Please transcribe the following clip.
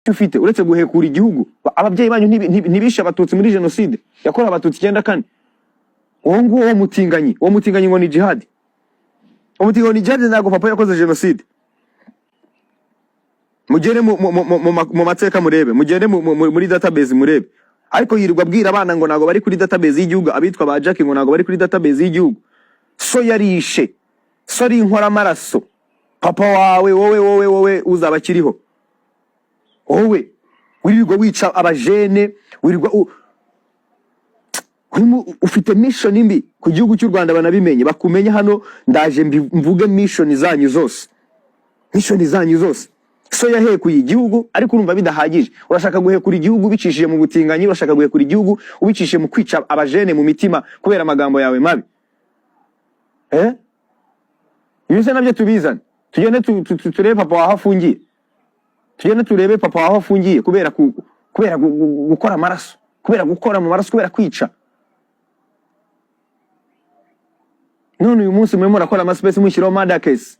Ufite uretse guhekura igihugu. Ababyeyi banyu ntibishe Abatutsi muri Jenoside yakorewe Abatutsi 94. Uwo nguwo, uwo mutinganyi ngo ni Jihad, uwo mutinganyi ngo ni Jihad, ntabwo papa yakoze jenoside. Mugende mu mateka murebe, mugende muri database murebe. Ariko yirirwa abwira abana ngo ntabwo bari kuri database y'igihugu, abitwa ba Jackie ngo ntabwo bari kuri database y'igihugu. So yarishe, so ari inkoramaraso. Papa wawe, wowe uzaba akiriho, wowe wirirwa wica abajene, wirirwa ufite mission mbi ku gihugu cy'u Rwanda. Banabimenye, bakumenye. Hano ndaje mvuge mission zanyu zose, mission zanyu zose. So yahekuye igihugu, ariko urumva bidahagije, urashaka guhekura igihugu ubicishije mu butinganyi, urashaka guhekura igihugu ubicishije mu kwica abajene mu mitima kubera amagambo yawe mabi. Ibi se nabyo tubizane, tugende turebe papa wawe aho afungiye, tugende turebe papa wawe aho afungiye kubera gukora amaraso, kubera gukora mu maraso, kubera kwica. None uyu munsi murimo murakora amaspace, mushyiraho murder case.